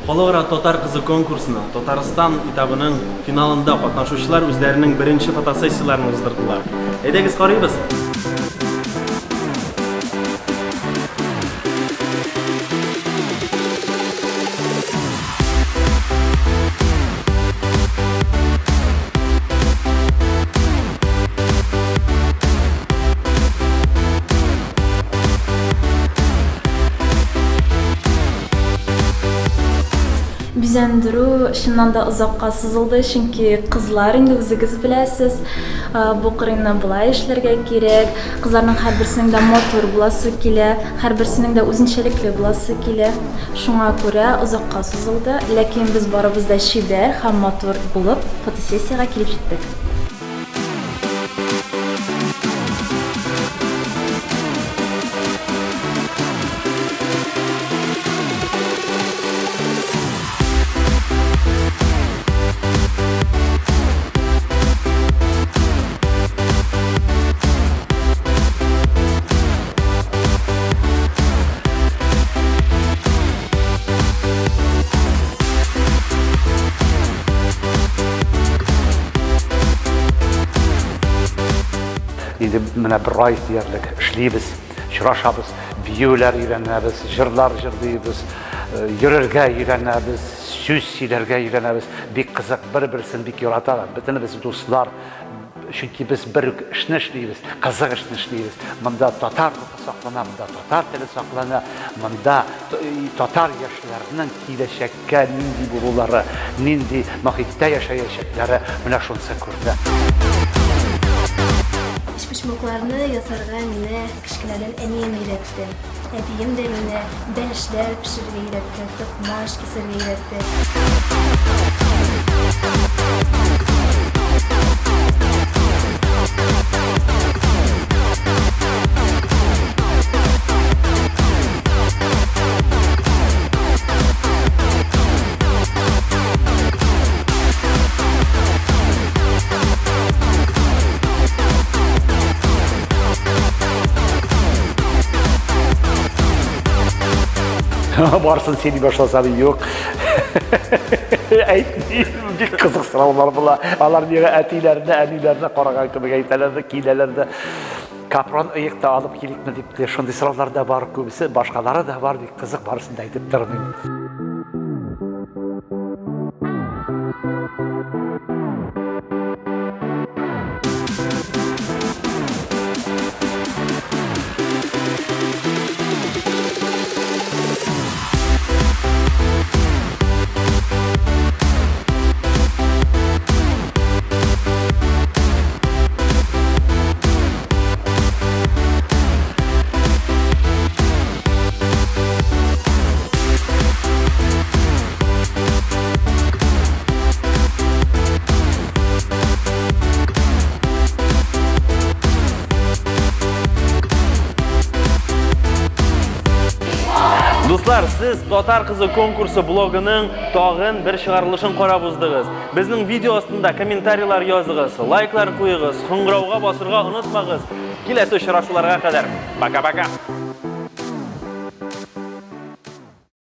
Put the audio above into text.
Халыкара Татар кызы конкурсының Татарстан этабының финалында катнашучылар үзләренең беренче фотосессияләрен уздырдылар. Әйдәгез карыйбыз. Бизәндерү чыннан да озакка сузылды, чөнки кызлар инде үзегез беләсез, бу кырыйны болай эшләргә кирәк. Кызларның һәрберсенең дә матур буласы килә, һәрберсенең дә үзенчәлекле буласы килә. Шуңа күрә озакка сузылды, ләкин без барыбыз да чибәр һәм матур булып фотосессиягә килеп җиттек. Инде менә бер ай диярлек эшлибез, очрашабыз, биюләр өйрәнәбез, җырлар җырлыйбыз, э, йөрергә өйрәнәбез, сүз сөйләргә өйрәнәбез. Бик кызык, бер-берсен бик яраталар. Бөтенебез дуслар. Чөнки без бер үк эшне эшлибез, кызык эшне эшлибез. Монда татар рухы саклана, монда татар теле саклана, монда татар яшьләренең киләчәккә нинди булулары, нинди мохиттә яшәячәкләре менә шунысы күренә. Өчпочмакларны ясарга мине кечкенәдән әнием өйрәтте. Әтием дә мине бәлешләр пешерергә өйрәтте, токмач кисәргә өйрәтте. Барсын сөйли башласам, юк. Әйтмим, бик кызык сораулар була. Алар миңа әтиләренә, әниләренә караган кебек әйтәләр дә, киләләр дә. Капрон ыек та алып киликме дип тә шундый сораулар да бар, күбесе, башкалары да бар, бик кызык, барысын да әйтеп тормыйм. Дуслар, сез Татар кызы конкурсы блогының тагын бер чыгарылышын карап уздыгыз. Безнең видео астында комментарийлар языгыз, лайклар куегыз, кыңгырауга басырга онытмагыз. Киләсе очрашуларга кадәр. Пока-пока.